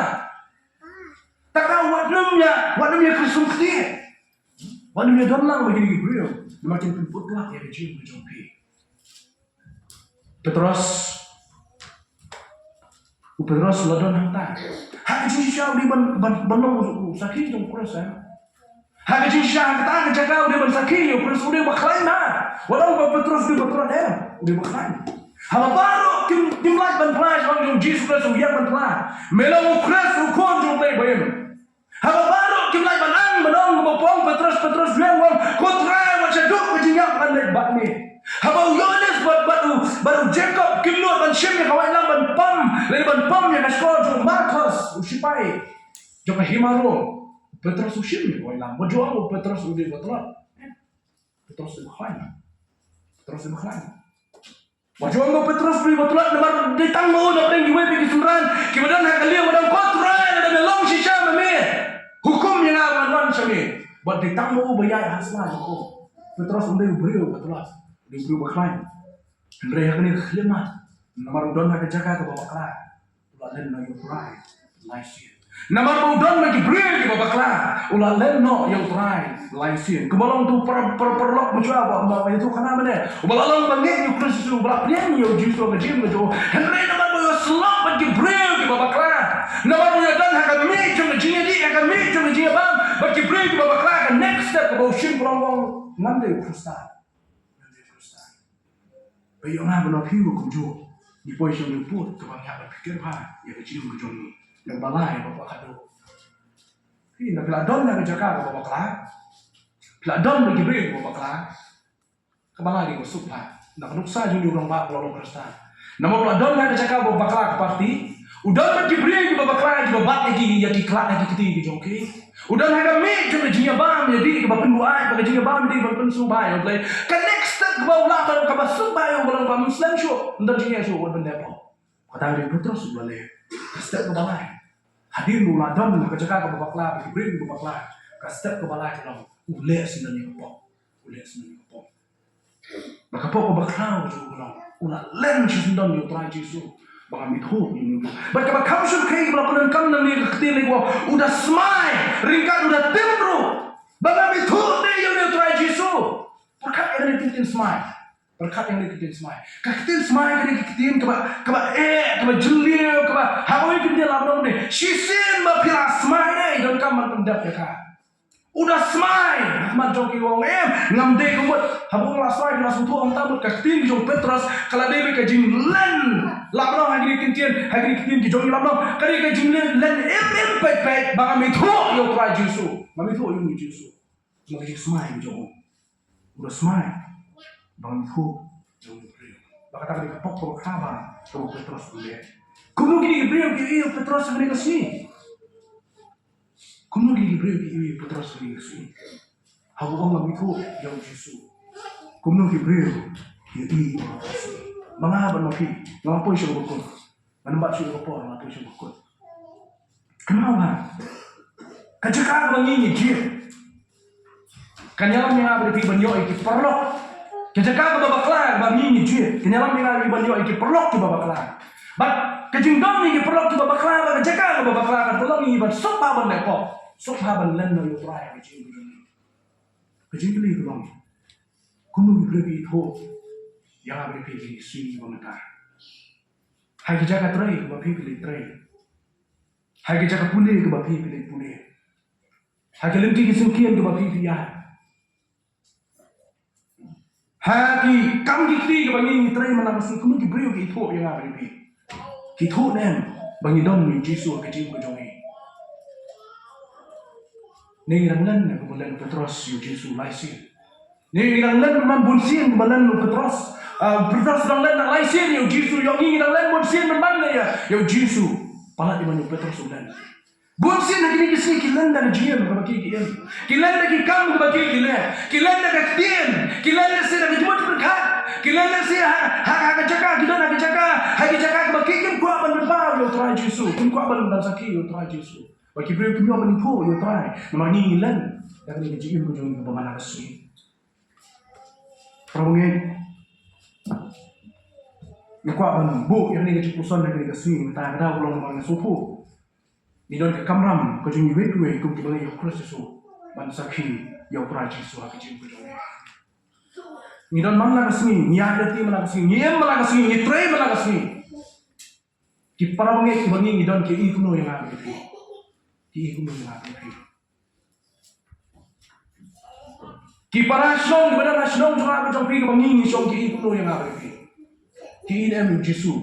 Te wat nym ïa, wat nym ïa kyrsum ktieh. Wat nym ïa don lang bad kine ki briew. Namar kin pynput pla ïa ka jingim ka jong phi. Petros. U Petros u la don hangta. Ha ka jingshisha u dei ban, ban, ban long u sakhi jong u Khrist, eh. Ha ka jingshisha ha kata ka jaka u dei ban sakhi ïa u Khrist, u dei ba khlaiñ na. Wat ong ba u Petros u dei ba tlot, em. U dei ba khlaiñ. Haba baroh kim, kim lait ban phla shaphang jong u Jisu Khrist, u ïeng ban phla. Me long u Khrist, u Khun jong U Blei ba im. Haba baroh kim lait ban ang, ban ong, ba pong Petros, Petros u ïeng u ong, ko Trai, wat sha duh ka jingïap ngan leit bad me. Haba u Ïoannis bad, bad u, bad u Jakob kim nud ban shim ïa ka waitlam ban pom, lane ban pom ïa ka shkor jong u Malkhos, u shipai jong ka hima Rom. Petros u shim ïa ka waitlam. Wat ju ong ba u Petros u dei ba tlot. Petros u dei ba khlaiñ. Petros u dei ba khlaiñ. Wat ju ong ba u Petros u dei ba tlot namar dei tang ma u na pdeng kiwei pat ki synran kiba don ha ka liang, ba ong, ko Trai, lada me long shisha ma me, hukum ïa nga ba ngan wan sha me. Bad dei tang ma u ba ïaid ha sla jong u. Petros um dei u briew ba tlot. U dei u briew ba khlaiñ. Hynrei ha kane ka khyllipmat, namar u don ha ka jaka kaba bakla, u la len noh ïa u Trai lai sien. Namar ba u don bad ki briew kiba bakla, u la len noh ïa u Trai lai sien. Kumba long uto u para, para, paralok mynshuwa ba, ba, ba ïathuhkhana mynne, uba la long ba ngeit ïa u Khrist Jisu, uba la pdiang ïa u Jisu ha ka jingim ka jong u. Hynrei namar ba u ïasyllok bad ki briew kiba bakla, namar ba u ïadon ha ka miej jong ka jingïadih, ha ka miej jong ka jingïabam bad ki briew kiba bakla, ka next step kaba u shim ka long, ngam dei u Khristan. Ngam dei u Khristan. Ba ïoh nga bad phi ruh kumjuh, ngi poi sha une u pud kaba ngi hap ban pyrkhat bha ïa ka jingim ka jong ngi. Naba lai, ba khadduh. Phi, lada phi la don ha ka jaka kaba bakla, phi la don bad ki briew kiba bakla, kaba lai dei kaba suk bha. Na ka nuksa jong une u rangbah ba la long Khristan. Namar u la don ha ka jaka kaba bakla, ka party, u don bad ki briew kiba bakla, kiba bat ïa ki, ïa ki khlad, ïa ki kti ki jong ki. U don ha ka miej jong ka jingïabam ïadih kaba pynbuaid, bad ka jingïabam ïadih ban pynsngewbha ïa U Blei. Ka next step kaba u lah ban, kaba suk bha ïa u, ba long ba ym slem shuh, ym don jingeh shuh, wat ban leh pop. Kata ka dei u Petros uba la leh. Ka step kaba lai. Hadien ba u la don ha ka jaka kaba bakla, bad ki briew kiba bakla, ka step kaba lai ka long, u leh syndon ïa ka pop. U leh syndon ïa ka pop. Bad ka pop kaba khraw ka jong u ka long, u la len shisyndon ïa u Trai Jisu. Ba ngam ithuh ïa une u briew. Bad kaba kham shyrkhei kaba la pyndonkam nangne ka ktien lei, u da smai, ryngkat u da tim ruh, ba ngam ithuh de ïa une u Trai Jisu. Pyrkhat ïa kane ka ktien smai. Pyrkhat ïa kane ka ktien smai. Ka ktien smai kane ka ktien kaba, kaba eh, kaba jylliew, kaba, haba ïa ka ktien la pyndonkam de, shisien ba phi la smai de, donkam ban pyndep ïa ka. U da smai ha khmat jong ki, u ong, em, ngam dei ka mut. Haba u la smai, u la sngewthuh, ym ta mut. Ka ktien ki jong u Petros ka la dei beit ka jinglen. Lap noh ha kine ki ktien, ha kine ki ktien ki jong ngi, lap noh. Ka dei ka jinglen, len im im peit peit ba ngam ithuh ïa u Trai Jisu. Ngam ithuh ïa u Jisu. Ka dei ka jingsmai ki jong u. U da smai ba ngam ithuh ïa u briew. Bad kata ka dei ka pop kaba khraw kaba u Petros u leh. Kumno kine ki briew ki ïohi ïa u Petros ha kane ka sngi? Kumno kine ki briew ki ïohi ïa u Petros ha kane ka sngi? Haba u ong ngam ithuh ïa u Jisu. Kumno ki briew ki ïohi ïa u Petros? Ma nga bad ma phi, nga la poi sha kaba kut. Ngan ym bat shuh ïa ka por, nga la poi sha kaba kut. Kynmaw ha ka jaka kaba ngi ngi jied. Kan ïalam ïa nga bad ïa phi ban ïoh ïa ki paralok. Ka jaka kaba bakla kaba ngi ngi jied, kan ïalam ïa nga ïa phi ban ïoh ïa ki paralok kiba bakla. Bad ka jingdon ïa ki paralok kiba bakla bad ka jaka kaba bakla kan pynlong ïa ngi ban suk bha ban leh pop, suk bha ban len noh ïa U Trai ha ka jingim. Ka jingkylli ka long, kumno ki briew ki ithuh ïa nga bad ïa phi ha kine ki sngi kiba mynta? Ha ki jaka trei kiba phi phi leit trei, ha ki jaka pule kiba phi phi leit pule, ha ki lynti ki syngkien kiba phi phi ïaid, ha ki kam ki kti kiba ngi ngi trei man la ka sngi, kumno ki briew ki ithuh ïa nga bad ïa phi? Ki ithuh ne em ba ngi don ïa U Jisu ha ka jingim ka jong ngi? Ne ngi dang len ne kumba len u Petros ïa U Jisu lai sien? Ne ngi dang len man bun sien kumba len u Petros? Ah, u Petros dang len da lai sien ïa U Jisu, ïa ngi ngi dang len bun sien man ban ne ïa, ïa U Jisu? Palat ïa man u Petros u len. Bun sien ha kine ki sngi ki len da ka jingim kaba ki ki im. Ki len da ki kam kaba ki ki leh. Ki len da ka ktien. Ki len da sien da ka jingmut pyrkhat. Ki len da sien ha, ha, ha ka jaka, ki don ha ka jaka, ha ki jaka kaba ki kim kwah ban pynpaw ïa U Trai Jisu. Kim kwah ban, ban sakhi ïa U Trai Jisu. Ba ki briew kim ïoh ban ithuh ïa U Trai namar ngi ngi len da kane ka jingim ka jong ngi kaba man la ka sngi. Para bangeit, nga kwah ban buh ïa kane ka jingpuson ha kane ka sngi, mynta ka daw ka long ba nga sngewthuh ngi don ka kamram ka jong ngi iwei pa iwei kum kiba ngi ïa U Khrist Jisu ban sakhi ïa U Trai Jisu ha ka jingim ka jong ngi. Ngi don man la ka sngi, ngi ïaid lynti man la ka sngi, ngi im man la ka sngi, ngi trei man la ka sngi. Ki para bangeit kiba ngi ngi don ki i kumno ïa nga bad ïa phi? Ki i kumno ïa nga bad ïa phi? Ki para shnong kiba don ha shnong jong nga bad jong phi kiba ngi ngi shong, ki i kumno ïa nga bad ïa phi? Ki i ne em ïa U Jisu?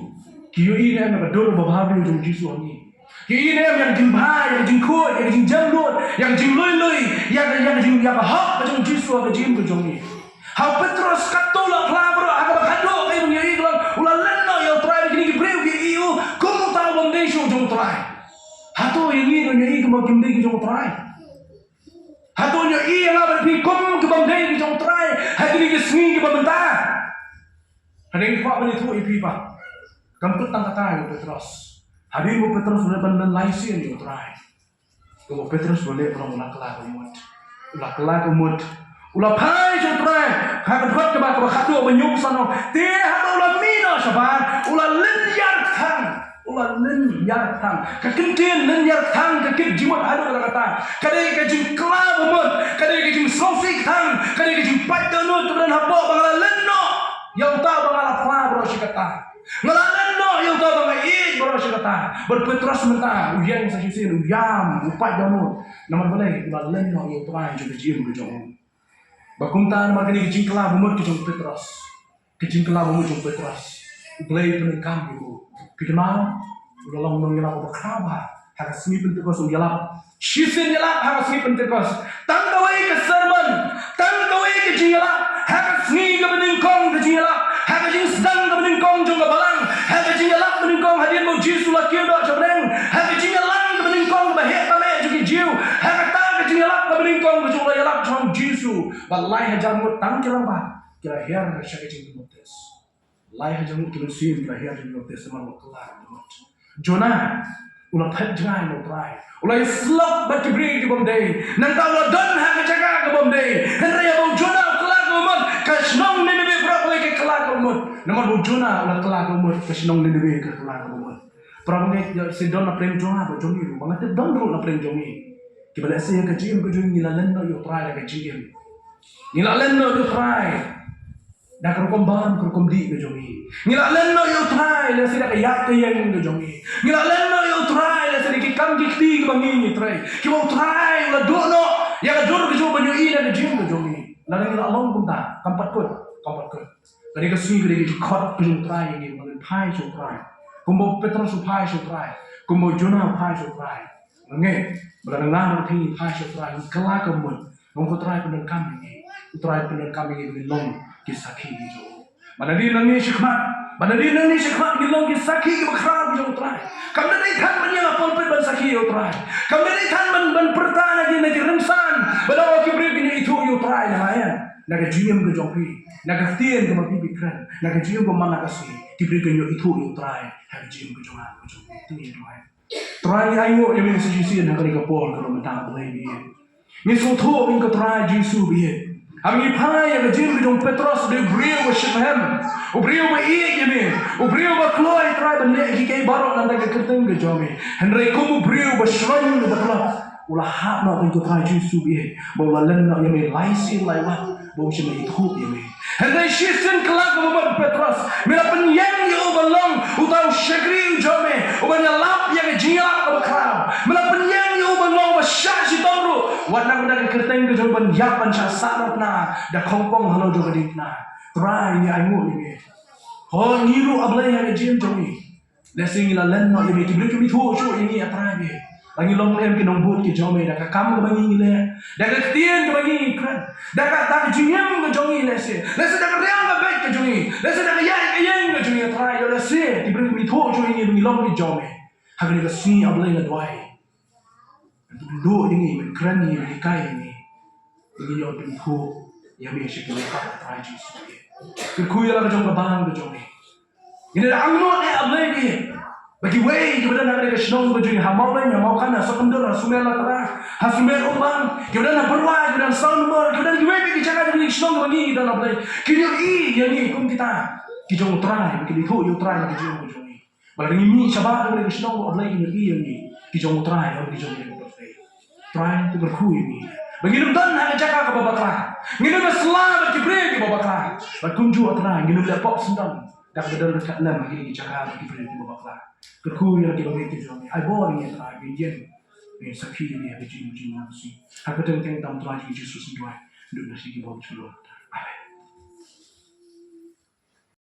Ki ïohi ne em ïa ka dur ba bha briew jong U Jisu ha ngi? Ki i ne em ïa ka jingbha, ïa ka jingkhuid, ïa ka jingjemnud, ïa ka jinglui lui, ïa ka, ïa ka jing, ïa ka hok ka jong U Jisu ha ka jingim ka jong ngi? Ha u Petros katto la phla baroh, ha kaba khatduh ka ïa u ngi ïohi ka long u la len noh ïa U Trai, ba kine ki briew ki ïohi u kum uta u bym dei shuh jong U Trai. Hato ïa ngi ngi ïohi kumba kim dei ki jong U Trai? Hato ngi ïohi ïa nga bad phi kum ki bym dei ki jong U Trai ha kine ki sngi kiba mynta? Hadien kwah ban ïathuh ïa phi ba kam kut tang kata ïa u Petros. Hadien ba u Petros u leit ban len lai sien ïa U Trai, kumba u Petros u leh ba long u la kylla ka mut. U la kylla ka mut. U la phai sha U Trai. Ha ka dkhot kaba, kaba khatduh ba ñiewphew san, te haba u la mih noh shabar u la lynñiar kthang. U la lynñiar kthang. Ka kyntien lynñiar kthang ka kit jingmut haduh katta katta. Ka dei ka jingkylla ba mut, ka dei ka jingsngewsih kthang, ka dei ka jingpait dohnud kaba don hapoh ba nga la len noh ïa uta ba nga la phla baroh shi katta. Nga la len noh ïa uta ba nga ïeit baroh shi katta. Bad u Petros mynta u ïeng sa shisien, u ïam, u pait dohnud. Namar balei? U la len noh ïa U Trai jong ka jingim ka jong u. Ba kumta namar kane ka jingkylla ba mut ka jong u Petros, ka jingkylla ba mut jong u Petros, U Blei u pyndonkam ïa u. Phi kynmaw, u la long u nongïalap uba khraw bha. Ha ka sngi Pentekost u ïalap shisien, ïalap ha ka sngi Pentekost. Tang kawei ka sermon, tang kawei ka jingïalap ha ka sngi kaba nyngkong ka jingïalap, ha ka jingsdang kaba nyngkong jong ka balang, ha ka jingïalap ba nyngkong hadien ba u Jisu u la kiew doh sha bneng, ha ka jingïalang kaba nyngkong kaba heh tam eh jong ki Jiw, ha kata ka jingïalap kaba nyngkong ka jong u la ïalap jong u Jisu. Ba lai hajar ngut tang ki rangbah ki la hiar sha ka jingbaptis. Lai hajar ngut ki mynsiem ki la hiar sha ka jingbaptis namar ba kylla ka mut. Jonah u la phet jngai na U Trai. U la ïasyllok bad ki briew ki bym dei. Nangta u la don ha ka jaka ka bym dei. Hynrei haba u Jonah u kylla kaba mut, ka shnong Nineveh baroh kawei ka kylla kaba mut. Namar ba u Jonah u la kylla kaba mut, ka shnong Nineveh ka kylla kaba mut. Para bangeit, ïa, shisien don na pdeng jong nga bad jong ngi, ba nga tip don ruh na pdeng jong ngi. Kiba lehse ha ka jingim ka jong ngi ngi la len noh ïa U Trai da ka jingim. Ngi la len noh ïa U Trai da ka rukom bam, ka rukom dih ka jong ngi. Ngi la len noh ïa U Trai lehse da ka ïaid ka ïeng ka jong ngi. Ngi la len noh ïa U Trai lehse da ki kam ki kti kiba ngi ngi trei, kiba U Trai u la duh noh ïa ka dur ka jong u ban ïohi na ka jingim ka jong ngi. Lada ngi la long kumta, kam pat kut, kam pat kut. Ka dei ka sngi, ka dei ka jingkhot ka jong U Trai ïa ngi ban phai sha U Trai. Kumba u Petros u phai sha U Trai, kumba u Jonah u phai sha U Trai. Nga ngeit ba lada nga bad phi ngi phai sha U Trai, ngi kylla ka mut, ngan ong ko, U Trai pyndonkam ïa ngi. U Trai pyndonkam ïa ngi ban long ki sakhi ki jong u. Ban da dei nangne shakhmat, ban da dei nangne shakhmat ngin long ki sakhi kiba khraw ki jong U Trai. Kam da dei than ban ïeng ha pulpit ban sakhi ïa U Trai. Kam da dei than ban, ban pyrta na ki, na ki rynsan ba da, oh, ki briew kin ïa ithuh ïa U Trai. Nangta na ka jingim ka jong phi, na ka ktien kaba phi phi kren, na ka jingim ba man la ka sngi, ki briew kin ïa ithuh ïa U Trai ha ka jingim ka jong nga, ka jong phi. To ngin duwai. Trai, ngi ainguh ïa me sa shisien ha kane ka por ka long mynta, Blei ba ïeit. Ngi sngewthuh ïa ka, Trai Jisu ba ïeit. Haba ngi phai ïa ka jingim ka jong u Petros, u dei u briew ba shitrhem, u briew ba ïeit ïa me, u briew ba kloi, Trai, ban leh ïa kiei kiei baroh na ka bynta ka kyrteng ka jong me. Hynrei kum u briew ba shloiñ, ba kloi, u la hap noh ïa ka, Trai Jisu ba ïeit, ba u la len noh ïa me lai sien lai wat, ba u shym la ithuh ïa me. Hynrei shisien kylla, kumba mut u Petros, me la pynïeng ïa u ban long uta u shakri u jong me, uban ïalap ïa ka jingïalap kaba khraw. Me la pynïeng ïa u ban long uba shah shitom ruh, wat na ka bynta ka kyrteng ka jong me, ban ïap, ban shah sahnarphna da khongpong halor jong ka diengphna. Trai, ngi ainguh ïa me. Hoi ngi ruh, A Blei, ha ka jingim jong ngi, lehse ngi la len noh ïa me, ki briew kim ithuh shuh ïa ngi, A Trai, me. Ba ngi long em ki nongbud ki jong me, da ka kam kaba ngi, ngi leh, da ka ktien kaba ngi, ngi kren, da ka, da ka jingim ka jong ngi, lehse, lehse da ka riam ka beit ka jong ngi, lehse da ka ïaid ka ïeng ka jong ngi, A Trai, ïoh lehse ki briew kim ithuh shuh ïa ngi ba ngi long ki jong me. Ha kane ka sngi, A Blei, nga duwai, ban pynduh ïa ngi, ban kren ïa ngi, ban hikai ïa ngi, ba ngin ïoh pynithuh ïa me sha ki lyngkha, A Trai Jisu. Kyrkhu ïa la ka jong ka bam ka jong me. Ngi da angnud, A Blei, ba kiwei kiba don ha kane ka shnong ka jong ngi, ha Mawleng, ha Mawkan, ha Sokyndur, ha Sumer Latra, ha Sumer Umbang, kiba don ha Pyrwa, kiba don ha Saw Numbor, kiba don kiwei pat ki jaka, kiba don ki shnong ba ngi don, A Blei, kin ïohi ïa ngi kum kita ki jong U Trai, ba kin ithuh ïa U Trai ha ka jingim ka jong ngi. Ba lada ngi mih shabar na kane ka shnong, A Blei, kin ïohi ïa ngi ki jong U Trai, ym ki jong ngi, A Blei. Trai, to kyrkhu ïa ngi ba ngin ym don ha ka jaka kaba bakla, ngin ym sla bad ki briew kiba bakla, bad kumjuh, A Trai, ngin ym leh pop syndon da kaba don ryngkat lem ha ki jaka bad ki briew kiba bakla. Kyrkhu ïa la ki bangeit ki jong ngi, ai bor ïa ngi, A Trai, ngin ïeng, ngin sakhi ïa me ha ka jingim jong ngi. Ha ka kyrteng kyrteng tam Trai Jisu Khrist ngi duwai, ngi dup da shi ki bor jong U Trai.